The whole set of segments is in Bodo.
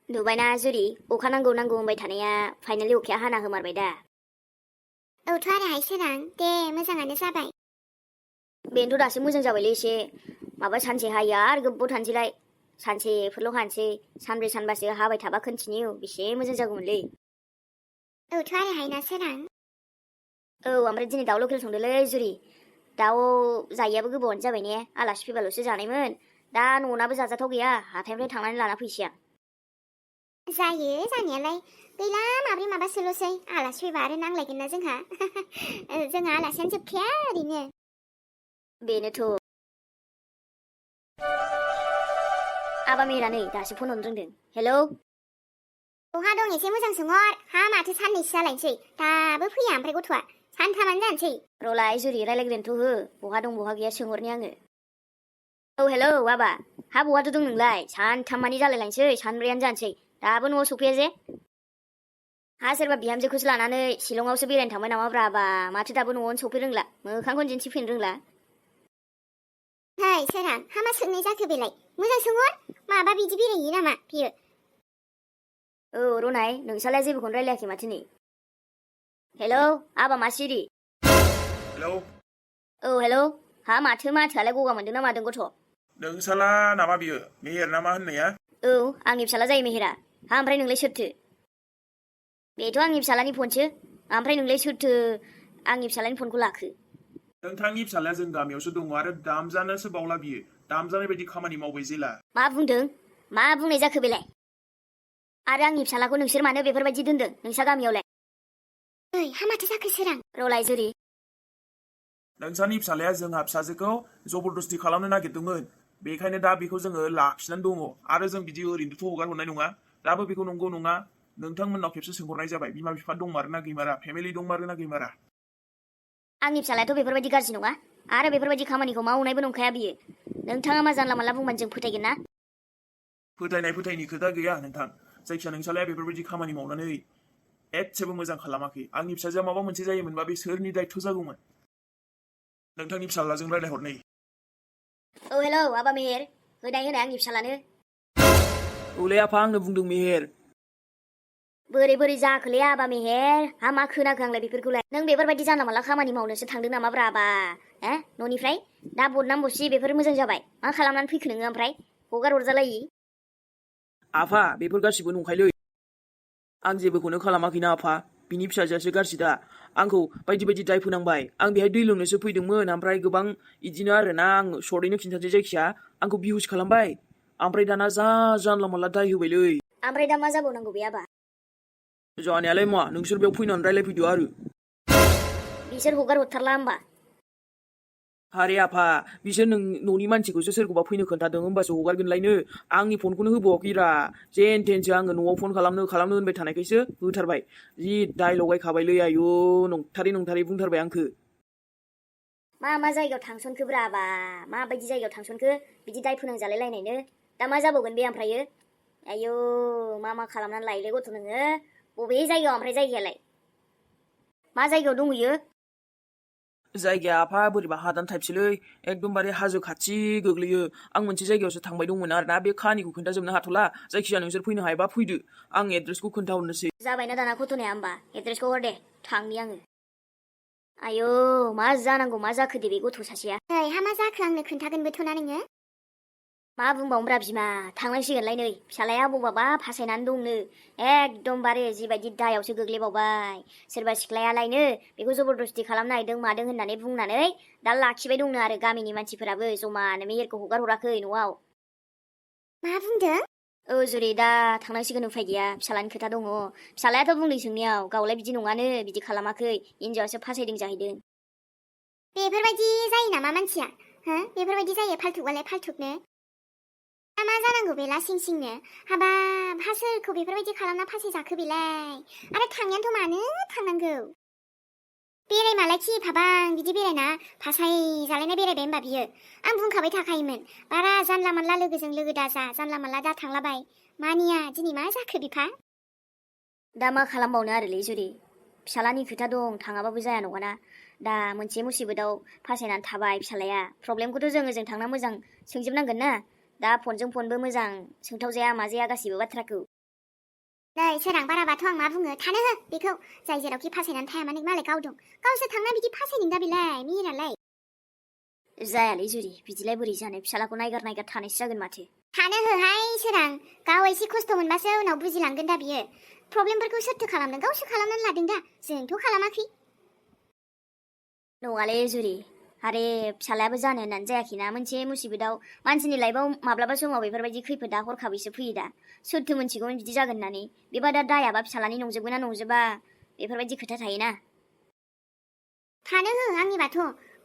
नुबायना जुरि अखा नांगौ नांगौ होनबाय थानाया फाइनालि अखाया हाना होमारबाय दा। औथ' आरो हाय सोरां दे मोजाङानो जाबाय। बेनोथ' दासो मोजां जाबायलै एसे माबा सानसे हायो आरो गोबाव थानोसैलाय सानसेफोरल' हानोसै सानब्रै सानबासो हाबाय थाबा कन्टिनिउ बेसे मोजां जागौमोनलै। औथ' आरो हाय ना सोरां। औ ओमफ्राय दिनै दाउ लकेल संदोलै जुरि दाउ जायैयाबो गोबावानो जाबाय ने आलासि फैबाल'सो जानायमोन दा न'नाबो जाजाथाव गैया हाथायनिफ्राय थांनानै लाना फैसै आं। जायो जानायालाय गैला माब्रै माबासोल'सै आलासि फैबा आरो नांलायगोन ना जोंहा जोंहा आलासियानो जोबखाया ओरैनो। बेनोथ' आबा मेरा नै दासो फन हरनो रोंदों। हेलौ बहा दं एसे मोजां सोंहर हा माथो साननैसो जालायनोसै दाबो फैया ओमफ्राय गथ'आ सानथामानो जानोसै। रलाय जुरि रायलायग्रोनोथ' हो बहा दं बहा गैया सोंहरनि आङो। औ हेलौ आबा हा बहाथो दं नोंलाय सानथाम मानि जालायलायनोसै सानब्रैयानो जानोसै दाबो न'आव सफैया जे। हा सोरबा बिहामजोखौसो लानानै शिलंआवसो बेरायनो थांबाय नामाब्रा आबा माथो दाबो न'आवनो सफै रोंला मोखांखौनो दिन्थिफैनो रोंला। है सोरां हा मा सोंनाय जाखो बेलाय मोजां सोंहर माबा बिदि बेरायहैयो नामा बियो। औ रनाय नोंसालाय जेबोखौनो रायलायाखै माथो नै। हेलौ आबा मा सिरि। हेलौ औ हेलौ हा माथोआलाय गगा मोनदों ना मादों गथ'। नोंसाला नामा बियो मेहेर नामा होननाया। औ आंनि फिसाला जायो मेहेरा हा ओमफ्राय नोंलाय सोरथो। बेथ' आंनि फिसालानि फनसो ओमफ्राय नोंलाय सोरथो आंनि फिसालानि फनखौ लाखो। नोंथांनि फिसालाया जों गामियावसो दङ आरो दामजानोसो बावला बियो दामजानाय बायदि खामानि मावबाय जेला। मा बुंदों मा बुंनाय जाखो बेलाय आरो आंनि फिसालाखौ नोंसोर मानो बेफोरबायदि दोनदों नोंसा गामियावलाय। ओइ हा माथो जाखो सोरां। रलाय जुरि नोंसानि फिसालाया जोंहा फिसाजोखौ जबरदस्ति खालामनो नागिरदोंमोन बेखायनो दा बेखौ जोङो लाखिनानै दङ आरो जों बिदि ओरैनोथ' हगार हरनाय नङा दाबो बेखौ नंगौ नङा नोंथांमोननाव खेबसे सोंहरनाय जाबाय बिमा बिफा दंमारोना गैमारा फेमिलि दंमारोना गैमारा। आंनि फिसालायाथ' बेफोरबायदि गाज्रि नङा आरो बेफोरबायदि खामानिखौ मावनायबो नंखाया बियो नोंथाङा मा जानला मानला बुंबानो जों फोथायगोन ना। फोथायनायनि खोथा गैया नोंथां जायखिया नोंसालाया बेफोरबायदि खामानि मावनानै एसेबो मोजां खालामाखै आंनि फिसाजोआ माबा मोनसे जायोमोनबा बे सोरनि दायथ' जागौमोन। नोंथांनि फिसाज्लाजों रायलायहरनै। औ हेलौ आबा मेहेर होनाय आंनि फिसालानो। औलै आफा आंनो बुंदों मेहेर। बोरै बोरै जाखोलै आबा मेहेर हा मा खोनाखो आंलाय बेफोरखौलाय नों बेफोरबायदि जानला मानला खामानि मावनोसो थांदों नामाब्रा आबा न'निफ्राय दा बदनाम बसि बेफोर मोजां जाबाय मा खालामनानै फैखो नोङो ओमफ्राय हगार हरजालायि। आफा बेफोर गासिबो नंखायलै आं जेबोखौनो खालामाखैना आफा बिनि फिसाजोआसो गाज्रि दा आंखौ बायदि बायदि दाय फोनांबाय आं बेहाय दै लोंनोसो फैदोंमोन ओमफ्राय गोबां इदिनो आरोना आं सर्टैनो खिन्थानोसै जायखिया आंखौ बिहुस खालामबाय ओमफ्राय दाना जा जानला मानला दाय होबायलै। ओमफ्राय दा मा जाबावनांगौ बे आबा। जानायालाय मा नोंसोर बेयाव फैनानै रायलायफैदो आरो। बिसोर हगार हरथारला होमबा। आरे आफा बिसोर न'नि मानसिखौसो सोरखौबा फैनो खोन्थादों होमबासो हगारगोनलायनो आंनि फनखौनो होबावाखैरा जेन थेनसो आङो न'आव फन खालामनो होनबाय थानायखायसो होथारबाय जि दाय लगायखाबायलै आयु नंथारै बुंथारबाय आंखो। मा जायगायाव थांसनखोब्रा आबा माबायदि जायगायाव थांसनखो बिदि दाय फोनांजालाय लायनायनो दा मा जाबावगोन बे ओमफ्रायो आयौ मा खालामनानै लायोलै गथ' नोङो बबे जायगायाव ओमफ्राय जायगायालाय मा जायगायाव दंहैयो। जायगाया आफा बोरैबा हादान टाइपसोलै एकदमबारे हाजो खाथि गोग्लैयो आं मोनसे जायगायावसो थांबाय दंमोन आरोना बे खाहानिखौ खोन्थाजोबनो हाथ'ला जायखिजाया नोंसोर फैनो हायोबा फैदो आं एड्रेसखौ खोन्थाहरनोसै। जाबायना दाना घटनाया होमबा एड्रेसखौ हर दे थांनि आङो। आयौ मा जानांगौ मा जाखो दे बे गथ' सासेया। ओइ हा मा जाखो आंनो खोन्थागोनबोथ'ना नोङो। मा बुंबावनोब्रा बिमा थांनांसिगोनलाय नै फिसालाया बबावबा फासायनानै दंनो एकदमबारे जिबायदि दायावसो गोग्लैबावबाय सोरबा सिख्लायालायनो बेखौ जबरदस्ति खालामनो नागिरदों मादों होननानै बुंनानै दा लाखिबाय दंनो आरो गामिनि मानसिफोराबो जमानो मेहेरखौ हगार हराखै न'आव। मा बुंदों। औ जुरि दा थांनांसिगोन उफाय गैया फिसालानि खोथा दङ फिसालायाथ' बुंदों सोंनायाव गावलाय बिदि नङानो बिदि खालामाखै हिनजावासो फासायदों जाहैदों। बेफोरबायदि जायो नामा मानसिया हो बेफोरबायदि जायो फाल्थुकआलाय फाल्थुकनो मा जानांगौ बेला सिंनो हाबाब हा सोरखौ बेफोरबायदि खालामना फासै जाखो बेलाय आरो थांनायानोथ' मानो थांनांगौ बेरायमालाय थि भाबां बिदि बेरायना फासाय जालायना बेरायबाय होनबा बियो आं बुंखाबाय थाखायोमोन बारा जानला मानला लोगोजों लोगो दाजा जानला मानला दा थांलाबाय मानिया दिनै मा जाखो बिफा। दा मा खालामबावनो आरोलै जुरि फिसालानि खोथा दं थाङाबाबो जाया नङाना दा मोनसे मुसिबतआव फासायनानै थाबाय फिसालाया प्रब्लेमखौथ' जों थांना मोजां सोंजोबनांगोन ना दा फनजों फनबो मोजां सोंथावजाया माजाया गासिबो बाथ्राखौ नै सोरां बाराबाथ' आं मा बुङो थानो हो बेखौ जाय जेरावखि फासायनानै थाया मानो मालाय गाव दं गावसो थांना बिदि फासायदों दा बेलाय मिहिरालाय जायालै जुरि बिदिलाय बोरै जानो फिसालाखौ नायगार नायगार थानायसो जागोन माथो थानो होहाय सोरां गाव एसे खस्थ' मोनबासो उनाव बुजिलांगोन दा बियो प्रब्लेमफोरखौ सोरथो खालामदों गावसो खालामनानै लादों दा जोंथ' खालामाखै नङालै जुरि आरे फिसालायाबो जानो होननानै जायाखैना मोनसे मुसिबतआव मानसिनि लाइफआव माब्लाबा समाव बेफोरबायदि खैफोदा हरखाबैसो फैयो दा सोरथो मोनथिगौमोन बिदि जागोन होननानै बेबा दा दायाबा फिसालानि नंजोबगोन ना नंजोबा बेफोरबायदि खोथा थायोना थानो हो आंनिबाथ'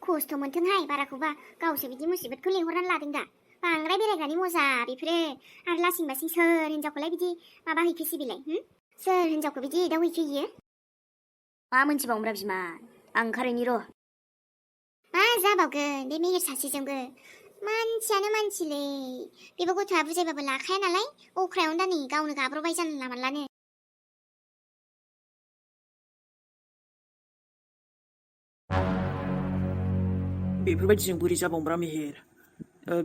खस्थ' मोनथोंहाय बाराखौबा गावसो बिदि मुसिबतखौ लेंहरनानै लादों दा बांद्राय बेरायग्रानि मजा बेफोरो आरो लासिं बासिं सोर हिनजावखौलाय बिदि माबा हैखोसै बेलाय सोर हिनजावखौ बिदि एदावहैखो इयो मा मोनथिबावनोब्रा बिमा आं ओंखारहैनि र' मा जाबावगोन बे मेहेर सासेजोंबो मानसियानो मानसिलै बेबो गथ'आ बुजायबाबो लाखाया नालाय अख्रायावनो दा नै गावनो गाब्रबाय जानला मानलानो बेफोरबायदिजों बोरै जाबावनोब्रा मेहेर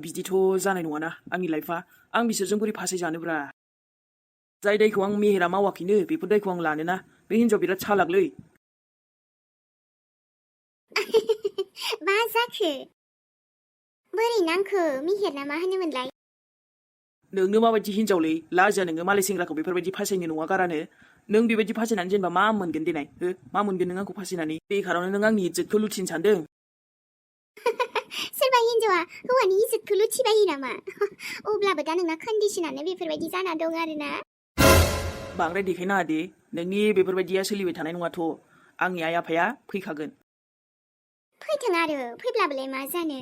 बिदिथ' जानाय नङाना आंनि लाइफआ आं बिसोरजों बोरै फासायजानोब्रा जाय दायखौ आं मेहेरा मावाखैनो बेफोर दायखौ आं लानोना बे हिनजाव बिराद चालाकलै मा जाखो बोरै नांखो मेहेरना मा होनोमोनलाय नोंनो माबायदि हिनजावलै लाजिया नोङो मालाय सेंग्राखौ बेफोरबायदि फासायनो नङा गारानो नों बेबायदि फासायनानै जेनेबा मा मोनगोन देनाय मा मोनगोन नों आंखौ फासायनानै बेखारावनो नों आंनि इज्जतखौ लुथिनो सानदों सोरबा हिनजावा हौवानि इज्जतखौ लुथिबायो नामा अब्लाबो दा नोंना कन्डिसनानो बेफोरबायदि जाना दं आरोना बांद्राय देखायनाङा दे नोंनि बेफोरबायदिया सोलिबाय थानाय नङाथ' आंनि आइ आफाया फैखागोन फैथों आरो फैब्लाबोलाय मा जानो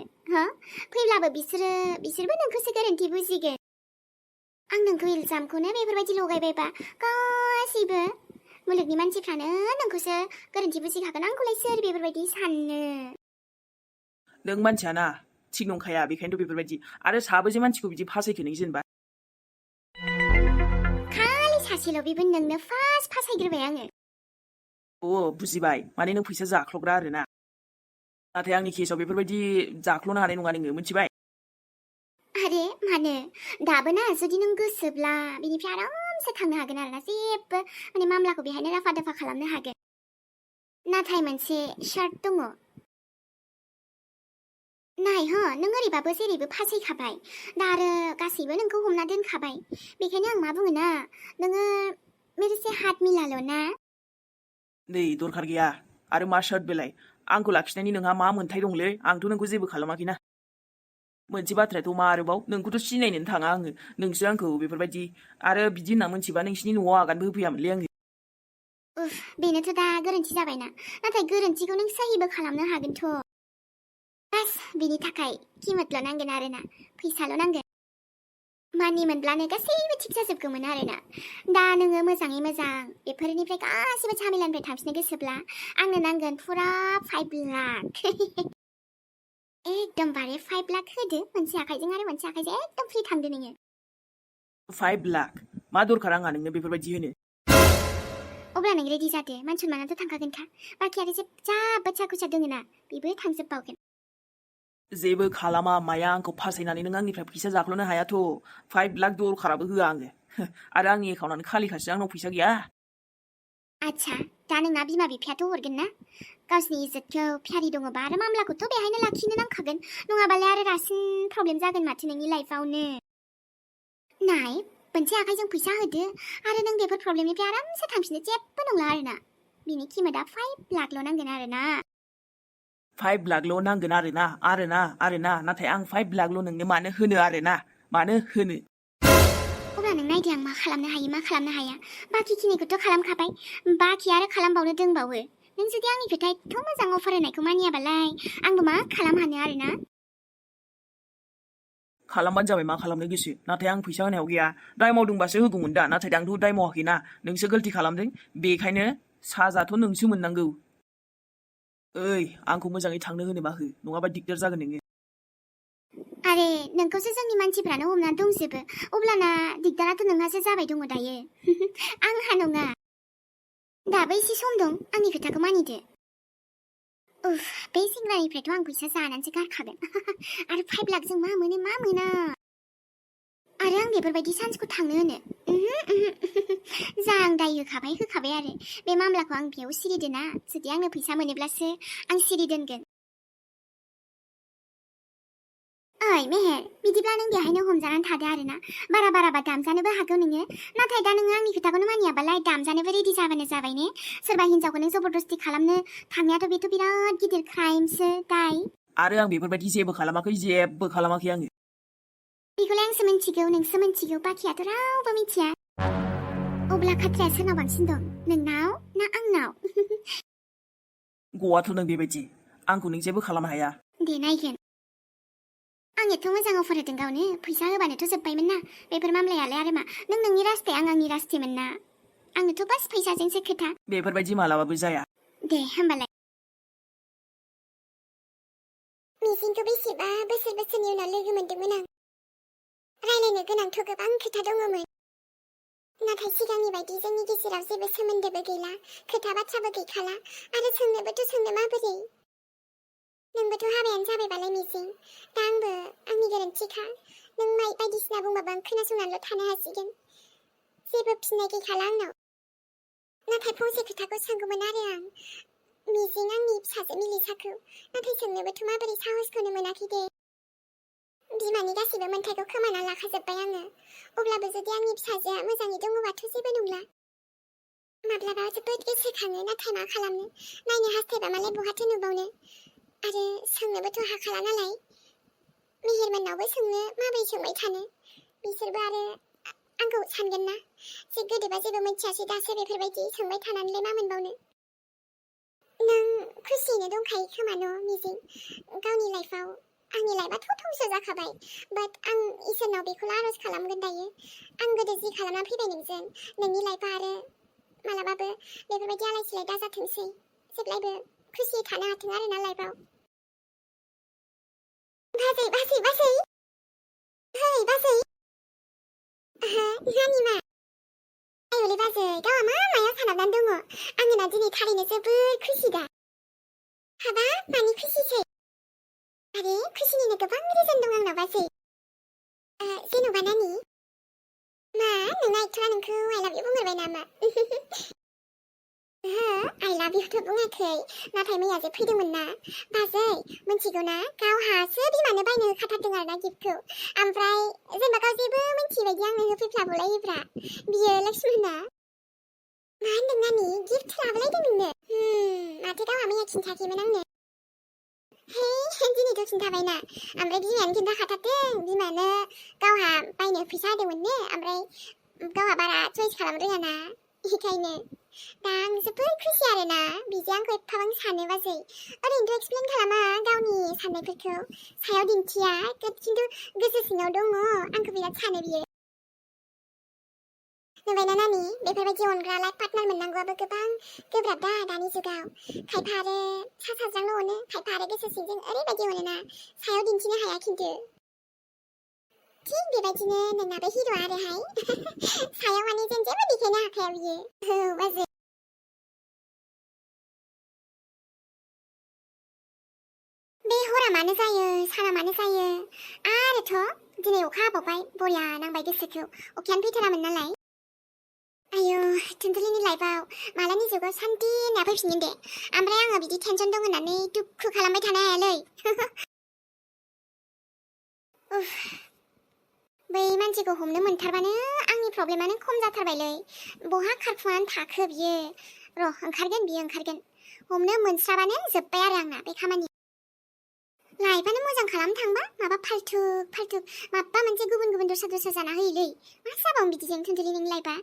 फैब्लाबो बिसोरबो नोंखौसो गोरोन्थि बुजिगोन आं नोंखौ इल्जामखौनो बेफोरबायदि लगायबायबा गासैबो मुलुगनि मानसिफ्रानो नोंखौसो गोरोन्थि बुजिखागोन आंखौलाय सोर बेफोरबायदि साननो नों मानसियाना थिग नंखाया बेखायनोथ' बेफोरबायदि आरो साबोसे मानसिखौ बिदि फासायखो नों जेनेबा खालि सासेल' बेबो नोंनो फार्स्ट फासायग्रोबाय आङो बुजिबाय माने नों फैसा जाख्ल'ग्रा आरोना नाथाय आंनि केसाव बेफोरबायदि जाख्ल'नो हानाय नङा नोङो मिथिबाय आरे मानो दाबो ना जुदि नों गोसोब्ला बेनिफ्राय आरामसे थांनो हागोन आरोना जेबो माने मामलाखौ बेहायनो राफा दफा खालामनो हागोन नाथाय मोनसे शार्ट दङ नाय नों ओरैबाबो जेरैबो फासायखाबाय दा आरो गासैबो नोंखौ हमना दोनखाबाय बेखायनो आं मा बुङो ना नोङो मेरेसे हात मिलाल' ना नै दरखार गैया आरो मा शार्ट बेलाय आंखौ लाखिनायनि नोंहा मा मोन्थाय दंलै आंथ' नोंखौ जेबो खालामाखैना मोनसे बाथ्रायाथ' मा आरोबाव नोंखौथ' सिनायनोनो थाङा आङो नोंसो आंखौ बेफोरबायदि आरो बिदि होनना मोनथिबा नोंसिनि न'आव आगानबो होफैयामोनलै आङो बेनोथ' दा गोरोन्थि जाबायना नाथाय गोरोन्थिखौ नों सहिबो खालामनो हागोनथ' बास बिनि थाखाय किमतल' नांगोन आरोना फैसाल' नांगोन मानि मोनब्लानो गासैबो थिग जाजोबगौमोन आरोना दा नोङो मोजाङै मोजां बेफोरनिफ्राय गासैबो झामेलानिफ्राय थांफिननो गोसोब्ला आंनो नांगोन फुरा 5 लाख एकदमबारे 5 लाख होदो मोनसे आखाइजों आरो मोनसे आखाइजों एकदम फ्रि थांदो नोङो 5 लाख मा दरखार आंहा नोंनो बेफोरबायदि होनो अब्ला नों रेडि जादो मान सन्मानाथ' थांखागोनखा बाखि आरो जा बाथ्रा खुसा दङ ना बेबो थांजोबबावगोन जेबो खालामा माया आंखौ फासायनानै नों आंनिफ्राय फैसा जाख्ल'नो हायाथ' 5 लाख दरखाराबो होआ आङो आरो आंनि एकाउन्टआनो खालिखासो आंनाव फैसा गैया आच्छा दा नोंना बिमा बिफायाथ' हरगोन ना गावसिनि इज्जतखौ प्यारि दङबा आरो मामलाखौथ' बेहायनो लाखिनो नांखागोन नङाबालाय आरो रासिन प्रब्लेम जागोन माथो नोंनि लाइफआवनो नाय मोनसे आखाइजों फैसा होदो आरो नों बेफोर प्रब्लेमनिफ्राय आरामसे थांफिननो जेबो नंला आरोना बिनि किमतआ 5 लाखल' नांगोन आरोना 5 लाखल' नांगोन आरोना नाथाय आं 5 लाखल' नोंनो मानो होनो आरोना मानो होनो अब्ला नों नायदो आं मा खालामनो हायो मा खालामनो हाया बाखि खिनिखौथ' खालामखाबाय बाखि आरो खालामबावनो दंबावो नों जुदि आंनि खोथा एथ' मोजां अफार होनायखौ मानियाबालाय आंबो मा खालामहानो आरोना खालामबानो जाबाय मा खालामनो गोसो नाथाय आं फैसा होनायाव गैया दाय मावदोंबासो होगौमोन दा नाथाय आंथ' दाय मावाखैना नोंसो गलति खालामदों बेखायनो साजाथ' नोंसो मोननांगौ ओइ आंखौ मोजाङै थांनो होनोबा हो नङाबा दिगदार जागोन नोङो आरे नोंखौसो जोंनि मानसिफ्रानो हमना दंजोबो अब्लाना दिगदाराथ' नोंहासो जाबाय दङ दायो आंहा नङा दाबो एसे सम दं आंनि खोथाखौ मानिदो बे सेंग्रानिफ्रायथ' आं फैसा जानानैसो गारखागोन आरो 5 लाखजों मा मोनो मा मोना आरो आं बेफोरबायदि सान्सखौ थांनो होनो होखाबाय आरो बे मामलाखौ आं बेयाव सिरि दोना जुदि आंनो फैसा मोनोब्लासो आं सिरि दोनगोन ओइ मेहेर बिदिब्ला नों बेहायनो हमजानानै थादो आरोना बाराबा दामजानोबो हागौ नोङो नाथाय दा नोङो आंनि खोथाखौनो मानियाबालाय दामजानोबो रेडि जाबानो जाबाय ने सोरबा हिन्जावखौ नों जबरदस्ति खालामनो थांनायाथ' बेथ' बिराद गिदिर क्राइमसो दाय आरो आं बेफोरबायदि जेबो खालामाखै आङो बेखौलाय आंसो मिन्थिगौ नोंसो मिन्थिगौ बाखियाथ' रावबो मिथिया अब्ला खाथ्राया सोरनाव बांसिन दं नोंनाव ना आंनाव गवाथ' नों बेबायदि आंखौ नों जेबो खालामनो हाया दे नायगोन आं एथ' मोजां अफार होदों गावनो फैसा होबानोथ' जोब्बायमोन ना बेफोर मामलायालाय आरो मा नों नोंनि रास्ते आं आंनि रास्तेमोन ना आंनोथ' बास फैसाजोंसो खोथा बेफोरबायदि मालाबाबो जाया दे होमबालाय मिजिंखौ बेसेबा बोसोरनि उनाव लोगो मोनदोंमोन आं रायलायनो गोनांथ' गोबां खोथा दङमोन नाथाय सिगांनि बायदि जोंनि गेजेराव जेबो सोमोन्दोबो गैला खोथा बाथ्राबो गैखाला आरो सोंनोबोथ' सोंनो माबोरै नोंबोथ' हाबायानो जाबायबालाय मिजिं दा आंबो आंनि गोरोन्थिखा नों बायदिसिना बुंबाबो आं खोनासंनानैल' थानो हासिगोन जेबो फिननाय गैखाला आंनाव नाथाय फंसे खोथाखौ सोंगौमोन आरो आं मिजिं आंनि फिसाजो मिलिसाखौ नाथाय सोंनोबोथ' माबोरै साहसखौनो मोनाखै दे बिमानि गासैबो मोन्थायखौ खोमाना लाखाजोब्बाय आङो अब्लाबो जुदि आंनि फिसाजोआ मोजाङै दङबाथ' जेबो नंला माब्लाबा जोबोद गोसोखाङो नाथाय मा खालामनो नायनो हास्थायबा मालाय बहाथो नुबावनो आरो सोंनोबोथ' हाखाला नालाय मेहेरमोननावबो सोंनो माबोरै सोंबाय थानो बिसोरबो आरो आंखौ सानगोन ना जे गोदोबा जेबो मिथियासै दासो बेफोरबायदि सोंबाय थानानैलाय मा मोनबावनो नों खुसियैनो दंखायो खोमा न' मिजिं गावनि लाइफआव आंनि लाइफआथ' धंस जाखाबाय बाट आं इसोरनाव बेखौल' आरज खालामगोन दायो आं गोदो जि खालामना फैबाय नोंजों नोंनि लाइफआ आरो मालाबाबो बेफोरबायदि आलाय सिलाय दाजाथोंसै जेब्लायबो खुसियै थानो हाथों आरोना लाइफआव बाजै हेइ बाजै नानि मा आयौलै बाजै गावहा मा मायाव सानाबनानै दङ आङो ना दिनै थारैनो जोबोद खुसि दा हाबाब मानि खुसिसै आरे खुसिनिनो गोबां रिजन दं आंनाव बाजै जेन'बा नानि मा नोंना एक्टरा नोंखौ आइ लाभ इउ बुंहरबाय नामा आइ लाभ इउथ' बुङाखै नाथाय मैया जे फैदोंमोन ना बाजै मिन्थिगौ ना गावहासो बिमानो बायनो होखाथारदों आरोना गिफ्टखौ ओमफ्राय जेनेबा गाव जेबो मिन्थियै बायदि आंनो होफैफ्लाबोलायोब्रा बियो लक्ष्मणआ मा होनदों नानि गिफ्ट लाबोलायदों नोंनो माथो गावहा मैया खिन्थायाखैमोन आंनो दिनैथ' खिन्थाबायना ओमफ्राय बिमायानो खिन्थाखाथारदों बिमानो गावहा बायनो फैसा होदोंमोननो ओमफ्राय गावहा बारा चइस खालामनो रोङाना बेखायनो दा आं जोबोद खुसि आरोना बिदि आंखौ एफाबां सानो बाजै ओरैनोथ' एक्सप्लेन खालामा गावनि साननायफोरखौ सायाव दिन्थिया खिन्थु गोसो सिङाव दङ आंखौ बिराद सानो बियो नुबायना नानि बेफोरबायदि अनग्रा लाइफ पार्टनार मोननांगौआबो गोबां गोब्राब दा दानि जुगाव खायफा आरो सा साज्रांल' अनो खायफा आरो गोसो सिंजों ओरैबायदि अनोना सायाव दिन्थिनो हाया खिन्थु थिग बेबायदिनो नोंनाबो हिर' आरोहाय सायाव माने जों जेबो देखायनो हाखाया बियो औ बाजै बे हरा मानो जायो साना मानो जायो आरोथ' दिनै अखा हाबावबाय बरिया नांबाय गोसोखौ अखायानो फैथारामोन नालाय आयौ टुनटुलिनि लाइफआव मालानि जुगाव सान्थि होनना फैफिनगोन दे ओमफ्राय आङो बिदि टेनसन दं होननानै दुखु खालामबाय थानो हायालै बै मानसिखौ हमनो मोनथारबानो आंनि प्रब्लेमानो खम जाथारबायलै बहा खारखुमानानै थाखो बियो र' ओंखारगोन बियो ओंखारगोन हमनो मोनस्राबानो जोब्बाय आरो आंना बे खामानि लाइफआनो मोजां खालामनो थांबा माबा फाल्थु माबा मोनसे गुबुन दस्रा जाना होयोलै मा जाबावनो बिदिजों टुनटुलि नोंनि लाइफआ